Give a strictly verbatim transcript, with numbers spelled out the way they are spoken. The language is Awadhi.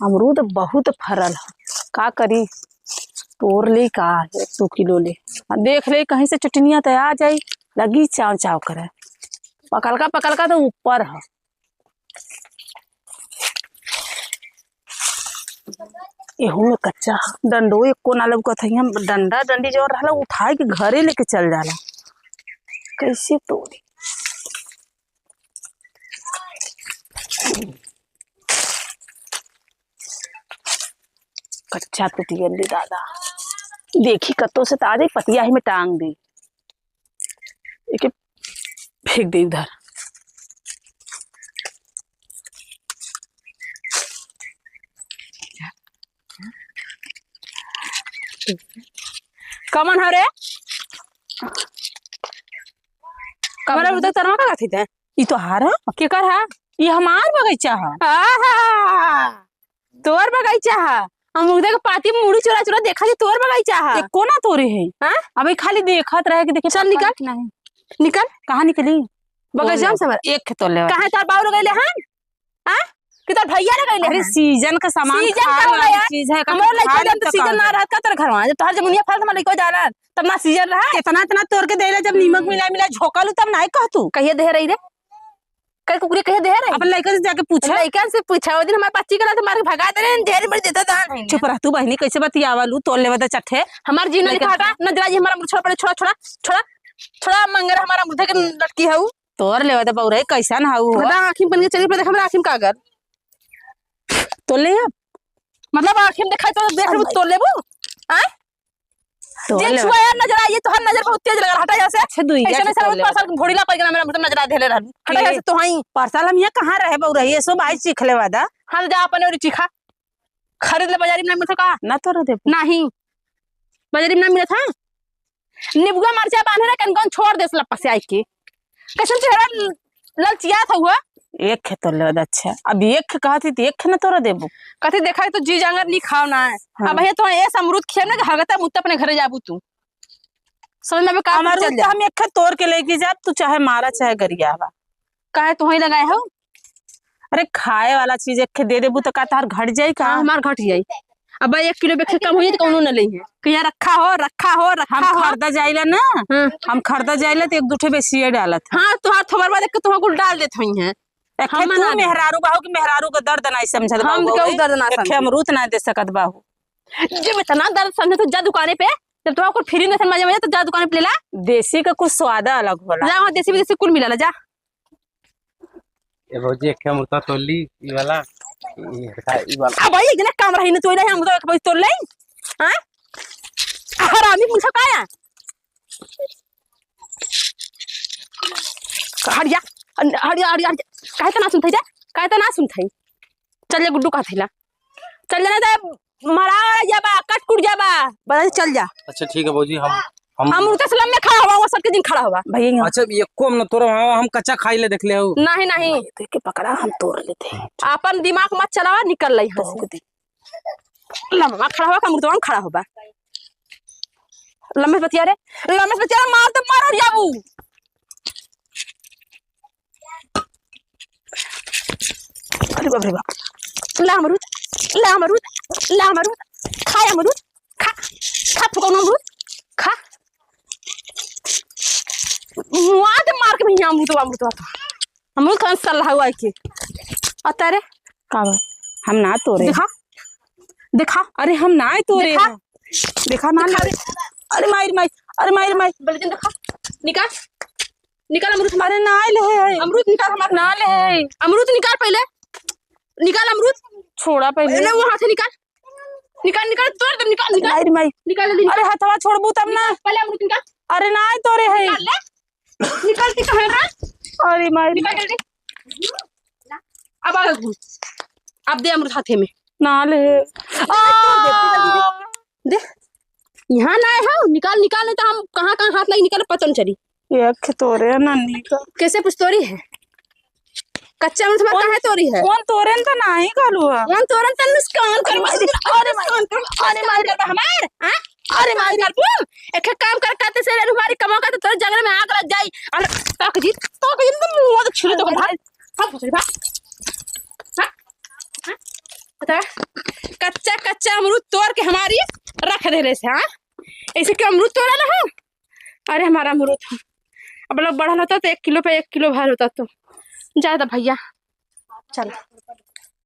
अमरूद बहुत फरल ह, का करी, तोर ले का, एक दो किलो ले, आ देख ले कहीं से चुटनिया त आ जाई, लगी चाव चाव करे। पकलका पकलका त ऊपर ह। एहू में कच्चा ह। डंडो एको ना लउकत है। हम डंडा डंडी जो रहला उठाए के घरे लेके चल जाला। कैसे तोड़ी? कच्चा टूट गइल रे दादा। देखी कत्तो से ताजे पतिया ही में टांग दे। एके फेंक दे उधर। कमन हरे? कमन हमारा हरे? उधर तरवा का गाथी थे? ई तोहार ह? केकर ह? ई हमार बगीचा ह। आहा! तोर बगीचा ह। हम उधर के पाती मुड़ी चुरा चुरा देखा जी, तोर बगीचा ह। एको ना तोरे है। हाँ? अबे खाली देखत रहे कि देखे चल पकड़ निकल। कि नहीं। निकल। कहाँ निकली? बगीचा में से हमार। एक खेत तोड़ ले। कहाँ तार बाऊ लगैले हन? हाँ? कि तार भैया लगैले अरे हन? सीजन का सामान सीजन खाए का होला वाली यार? चीज है, का हमरो लइका खाए जब तो का सीजन ना कहबे? रहत का तोर घर में? जब तोहर जमुनिया फल त हमार लइका जाला, तब ना सीजन रहा? इतना इतना तोड़ के देले, जब नीमक हम्म। मिला मिला झोंकल तब नाई कहतू। कहिए दे रही रे? कई कुकुरी कहे दे रही? अपन लइकन से जाके पूछा। लइकन से पूछा, वो दिन हमारे बच्ची के लात मार के भगा दे रहे, ढेर मर देता दान है। चुप रह तू बहिनी, कैसे बतियावलू? तोड़ लेवे दे चट्टे। हमार जीव ना लइकन निकाटा, से। नजरा जी हमारा मुर्छा पड़े, छोड़ा, छोड़ा, छोड़ा, छोड़ा, मंगरा हमारा मुर्दे के लटकी है उ। तोड़ लेवे दे बउरे, कैसन हऊ हो? बता, आँखी में बन के चली, पर देख हमारा आँखी में कागल। तोड़ ले अब। मतलब आँखी में दिखाई तो देख अब तोड़ लेबू? आय? तोड़ जे ले छुआ बता। यार नजर आई, तोहर नजर बहुत तेज लगा, हटा यहाँ से। अच्छा, दुइया ऐसे के में साला तोड़ ले परसल बता। घोड़ी ला पड़ गया, मेरा मुर्दा नजर आ धेले रहलू। हटा के? यहाँ से तोहाई। परसल हम यहाँ कहाँ रहे बउरे, ये सब आई चीख ले वादा। हम जा अपने और चीखा। खरीद ले बाजारी में ना मिलत का? ना तोड़ देबू। नहीं। बाजारी में ना मिलत था। निबुआ मरचा बांधे रहे, कन कौन छोड़ देस लपसे आई के। कैसन चेहरा ल-, ललचिया था हुआ? एक खे तोड़ लेवे दे, अच्छा। अब एक खे कहत ही त एक खे न तोड़ देबू। कथी देखा तो जी जांगर नी खाओ ना है। हाँ। अब ये तो ऐसा अमरूद खिया ना कि हगता मुत्ता अपने घरे जाबू तू। समझ में आवे का अमरूद चल तो जा। हम एक खे तोड़ के लेके जाब, तू चाहे मारा चाहे गरियावा। काहे तोहई लगाए हो? अरे खाए वाला चीज एक खे दे देबू त का तोहार घट जाई का? हाँ, हमार घट जाई। अब एक किलो बेचे कम होई त कौनो न लेई है। कि यहाँ रखा हो, रखा हो, रखा हम हो। खरीदा जाइला ना, हाँ। हम खरीदा जाइला त एक दू ठे बेसिए डालत है। हाँ, तोहार थोबरवा देख के तोहार कुल डाल देत होई हैं। एक हम तू मना दे। मेहरारू बाहू कि मेहरारू के दर्द नाई समझत हम बाहू केहू बउरे। दर्द ना एक समझे। अमरूद ना दे सकत बाहू। जब इतना दर्द समझे तो जा दुकाने पे, जब तोहार कुल फ्री में मजा में तो जा दुकाने पे ले ला। देसी का कुछ स्वाद अलग होला। जा वहाँ देसी विदेशी कुल मिला ला, जा। ए भौजी, एक ठे अमरूदा तोड़ ली, ई वाला, ई हटका, ई वाला। अब भाई, इतने काम रही न, तोड़ ले, हम तो एक भाई तोड़ ले। हाँ? हरामी मुझे का है? हरिया, हरिया, हरिया, हरिया। काहे तो ना सुनते जा? काहे तो ना सुनते? चल जा गुड्डू का थैला। चल जाना दे, मरा जाबा, कट कुट जाबा। बता चल जा। अच्छा ठीक है भौजी, हम, हम हम उनके से लम्बे खड़ा हुआ, वो सबके दिन खड़ा हुआ। भैया यहाँ। अच्छा, ये को हम न तोड़ब, हम, हम कच्चा खाई ले देख ले हो। नहीं, नहीं। ये तो के पकड़ा, हम तोड़ लेते हैं। अपन दिमाग मत चलावा, निकल ले यहाँ से। तोड़ दे। लम्बा खड़ा हुआ, का मुर्दवा में खड़ा हुआ। लम्बे से बतिया रे, लम्बे से बतिया रे, मार तो मार और जाबू। अरे बाप रे बाप। ला अमरूद, ला अमरूद, ला अमरूद, खा अमरूद, खा, खा फुकौन अमरूद, खा। मुआ दे मार के भैया अमरूद, अमरूद, अमरूद खान सलाह हुआ है कि। अतरे। का बा? हम ना तोरे। दिखा, दिखा। अरे हम ना तोरे। दिखा। देखा ना, दिखा ना। रे। अरे माई रे माई, अरे माई रे माई। बल्कि दिखा, निकाल, निकाल अमरूद। अरे ना ले है। अमरूद निकाल हमार। ना ले है। अमरूद निकाल पहले, निकाल अमरूद। छोड़ा पहले। पहले वो हाथ से निकाल, निकाल, निकाल, तोड़ दे, निकाल, निकाल। माई रे माई। निकाल जल्दी, निकाल। अरे हथवा छोड़बू तब ना। निकाल, पहले अमरूद निकाल। अरे ना तोरे है। निकाल ले। निकाल के कहाँ बा? अरे माई। निकाल जल्दी। अब आ घूम। अब दे अमरूद हाथे में। ना ले। आ! दे। यहाँ ना आए हो, निकाल, निकाल, नहीं तो हम कहाँ, कहाँ हाथ लगी निकाल, पता नहीं चली। एक तोरे नन्ही का। कैसे कुछ तोरी है? कच्चा अमरूद हमार कौन, काहे तोरी है? कौन तोरे न त नाही कालू है? कौन तोरे न त नुकसान कर, अरे माई, अरे माई, नुकसान कर, अरे माई, नुकसान कर हमार, हाँ? अरे माई, करबू? एक काम कर, काते से रे हमारी कमाओ का तो तोरे जंगल में आग लग जाई। अरे, तक जी, तक जी, तुम मुंह तो छिले तो भाग, भाग, भाग, भाग। हाँ? हाँ? कच्चा कच्चा अमरूद तोड़ के हमारी रख देले से, हाँ? ऐसे क्यों अमरूद तोड़ा ना हो? अरे हमारा अमरूद हो, अब लोग बढ़ल होता तो एक किलो पे एक किलो भर होता तो। जा दा भैया, चल।